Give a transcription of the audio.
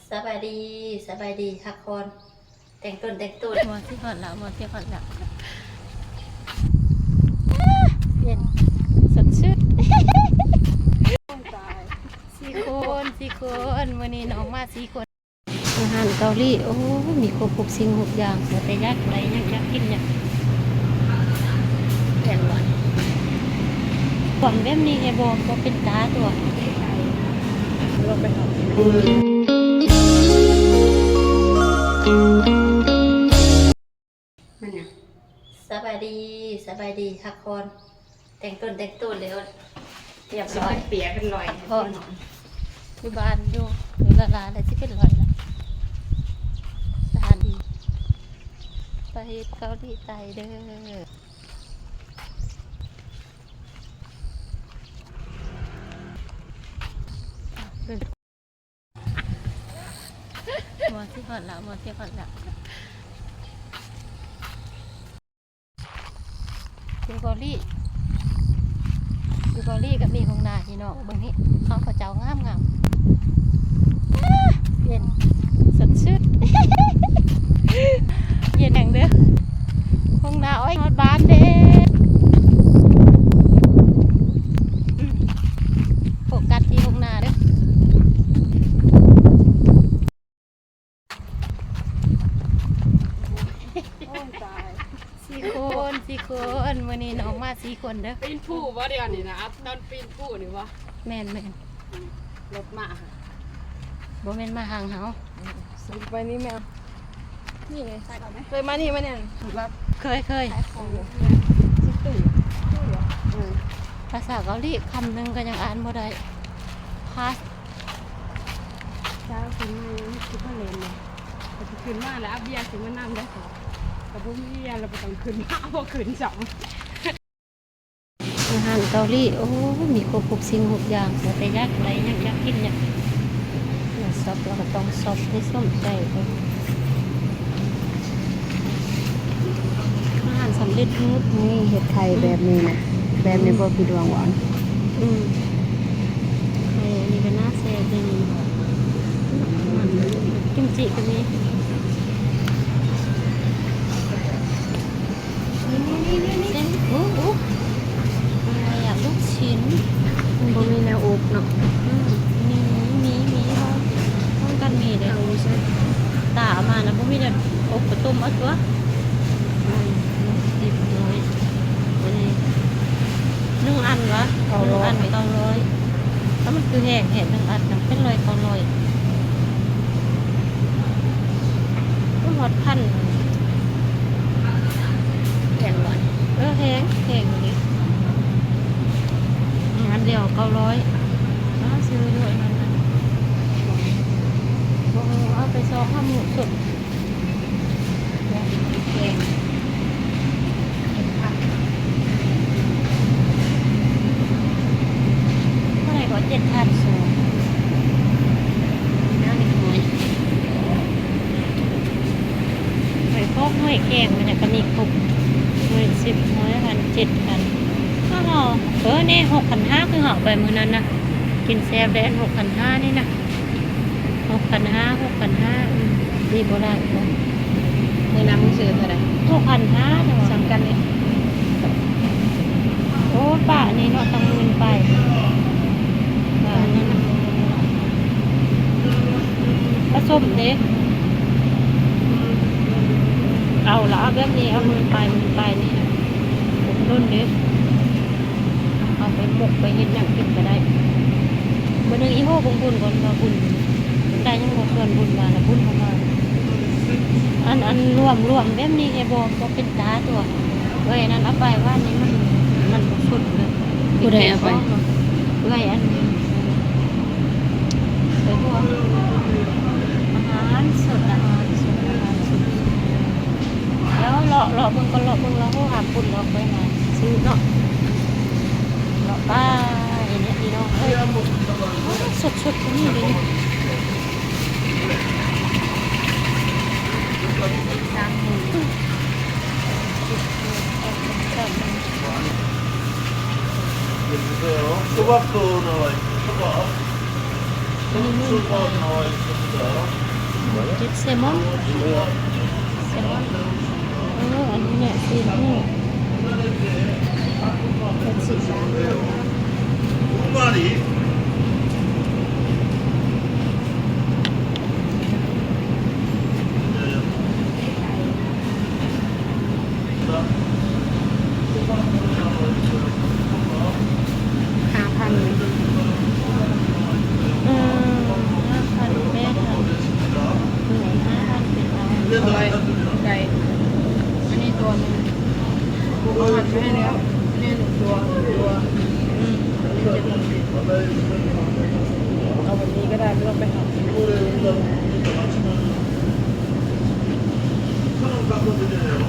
ສະບາຍດີ ສະບາຍດີ ພັກຜ່ອນ ແຕ່ງຕົນແຕ່ງຕົວ. ໝໍຊິຮອດແລ້ວ ໝໍຊິຮອດແລ້ວ ເຢັນ ສົດຊື່ນ. ສີ່ຄົນ ສີ່ຄົນ ມື້ນີ້ນ້ອງມາສີ່ຄົນ. ອາຫານເກົາຫຼີ ໂອ້ ມີຄົບທຸກສິ່ງທຸກຢ່າງ ວ່າແຕ່ຢາກໄດ້ຫຍັງ ຢາກກິນຫຍັງ ແມ່ນບໍ່? ຄວາມແບບນີ້ແຮງບໍ່ ບໍ່ເປັນຕາຕົວະ. ມັນຫຍັງ? ສະບາຍດີ ສະບາຍດີ ພັກຜ່ອນ ແຕ່ງຕົນແຕ່ງຕົວແລ້ວ ຮຽບຮ້ອຍ ຊິເປັນເປຍເປັນຮ້ອຍ ພັກຜ່ອນ ຢູ່ບ້ານຢູ່ ຢູ່ລະລາແລ້ວ ຊິເປັນຮ້ອຍລະ ສະບາຍດີ ໄປເກົາຫຼີໃຕ້ເດີ. ໝໍຊິຮອດແລ້ວ ໝໍຊິຮອດແລ້ວ ຢູ່ເກົາຫຼີ ຢູ່ເກົາຫຼີກໍມີໂຮງນາ ພີ່ນ້ອງ ເບິ່ງນີ້ ເຂົາ ເຂົາເຈົ້າງາມໆ ເຢັນ ສົດຊື່ນ ເຢັນແຮງເດີ ໂຮງນາ ໂອ້ຍ ຮອດບ້ານເດ້. ໂຟກັສທີ່ໂຮງນາເດີ. ໂອ້ຍ ຕາຍ ສີ່ຄົນ ສີ່ຄົນ ມື້ນີ້ນ້ອງມາສີ່ຄົນເດີ. ປີນພູບໍ່ ດຽວນີ້ນະ ອັດຕອນປີນພູນີ້ບໍ່? ແມ່ນໆ ລົດມາ ບໍ່ແມ່ນມາທາງເຮົາ ໄປນີ້ແມ່. ນີ້ໄງ ເຄີຍມານີ້ມານີ້ ເຄີຍ ເຄີຍ ຂາຍຂອງ ຊື້ຕູ້ ຕູ້ຫວາ? ເອີ ພາສາເກົາຫຼີຄຳໜຶ່ງກໍຍັງອ່ານບໍ່ໄດ້ ພາສ ເຊົ້າຂຶ້ນມາຍັງຄິດວ່າເຫຼັ້ນເນາະ ກໍຊິຂຶ້ນມາແລ້ວ ເອົາເບຍຂຶ້ນມານຳໄດ້ ກໍບໍ່ມີເບຍແລ້ວ ບໍ່ຕ້ອງຂຶ້ນມາ ບໍ່ຂຶ້ນຊ້ຳ. ອາຫານເກົາຫຼີ ໂອ້ ມີຄົບທຸກສິ່ງທຸກຢ່າງ ວ່າແຕ່ຢາກໄດ້ຫຍັງ ຢາກກິນຫຍັງ ມາຊັອບ ເຮົາກໍຕ້ອງຊັອບໃຫ້ສົມໃຈເພິ່ນ. ອາຫານສຳເລັດຮູບ ນີ້ເຫັດໄຂ່ແບບນີ້ນະ ແບບນີ້ບໍ່ຜິດຫວັງຫວາ? ອືມ ໄຂ່ອັນນີ້ກໍໜ້າແຊບເດ້ນີ້ ກິມຈິກໍມີ. ນີ້ໆໆໆ ເສັ້ນ ໂອ້ ໂອ້ ອາ ລູກຊິ້ນ ມັນບໍ່ມີແນວອົບເນາະ. ອືມ ມີ ມີ ມີ ມີ ຫ້ອງ ຫ້ອງກັນມີເດ້ ເອົາຢູ່ໃສ? ຕາເອົາມານະ ບໍ່ມີແນວອົບ ກໍຕົ້ມເອົາຕົວະ. ອືມ ສິບ ຮ້ອຍ ອັນນີ້ ໜຶ່ງອັນຫວາ? ເກົ້າຮ້ອຍ ໜຶ່ງອັນເກົ້າຮ້ອຍ. ແລ້ວມັນຄືແຮງແທ້ ໜຶ່ງອັນນະ ເປັນຮ້ອຍ ເກົ້າຮ້ອຍ ມັນຮອດພັນ. ແພງບໍ່? ເອີ ແພງ ແພງຢູ່ເດ. ອັນດຽວເກົ້າຮ້ອຍ ເອົາຊື້ດ້ວຍນັ້ນນະ. ບໍ່ເອົາໄປຊອກຫາໝູ່ສົດ. ແກງ ແກງ ເຈັດພັນ ເທົ່າໃດກໍ ເຈັດພັນສອງ ໜ້າເລັກນ້ອຍ ຫອຍຄອກ ຫອຍແຄງ ມັນກໍມີຄົບ ໜ່ວຍ ສິບ ໜ່ວຍ ພັນ ເຈັດພັນ. ເອີ ນີ້ ຫົກພັນຫ້າ ຄືເຮົາໄປມື້ນັ້ນນະ ກິນແຊບເດ້ ອັນຫົກພັນຫ້ານີ້ນະ. ຫົກພັນຫ້າ ຫົກພັນຫ້າ ອືມ ດີບໍ່ຫຼາຍບໍ່? ມື້ນັ້ນມຶງຊື້ເທົ່າໃດ? ຫົກພັນຫ້າ ເນາະ ສ່ຳກັນນີ້. ໂອ້ ປາອັນນີ້ເນາະ ຕັ້ງໝື່ນປາຍ ປາອັນນັ້ນນະ. ປາສົ້ມເດ້ ເອົາລະ ເອົາແບບນີ້ ເອົາໝື່ນປາຍ ໝື່ນປາຍນີ້ ດົນເດ້. ເອົາໄປໝົກໄປເຮັດຫຍັງກິນກໍໄດ້. ມື້ໜຶ່ງອີໂຫບຸນໆກ່ອນວ່າບຸນ ໄດ້ຍັງບໍ່ຊວນບຸນມາລະບຸນເຂົ້າມາ. ອັນ ອັນລວມ ລວມແບບນີ້ແຮງບໍ່ ບໍ່ເປັນຕາຕົວະ. ເອື້ອຍນັ້ນເອົາໄປວານນີ້ ມັນ ມັນບໍ່ສົດເລີຍ. ຜູ້ໃດເອົາໄປ? ເອື້ອຍອັນ ໄປຫົວ ອາຫານສົດ ອາຫານສົດ ອາຫານສົດ. ແລ້ວເລາະ ເລາະເບິ່ງກ່ອນ ເລາະເບິ່ງ ເລາະ ໂອ້ ຫາປຸ້ນເລາະໄປຫາຊື້ເນາະ ເລາະໄປນີ້ພີ່ນ້ອງເອີຍ. ໂອ້ ສົດໆກໍມີເດ້ນີ້ ສາມໂມງ ສາມໂມງ. ອັນນີ້ໝື່ນປາຍ ເຈັດ ແຊມອນ ແຊມອນ ເອີ ອັນນີ້ແຫຼະ ສີ່ຮ້ອຍແປດສິບບາດ. ຫ້າພັນ ເອີ ຫ້າພັນ ແປດພັນ ຫ້າພັນ ເຈັດພັນ ເອົາໄວ້ ໄກ່ ອັນນີ້ຕົວໜຶ່ງ ເອົາຫັນໄປໃຫ້ແລ້ວ ອັນນີ້ໜຶ່ງຕົວ ໜຶ່ງຕົວ ອືມ ອັນນີ້ເຈັດພັນ ເອົາແບບນີ້ກໍໄດ້ ບໍ່ຕ້ອງໄປຫາຊື້.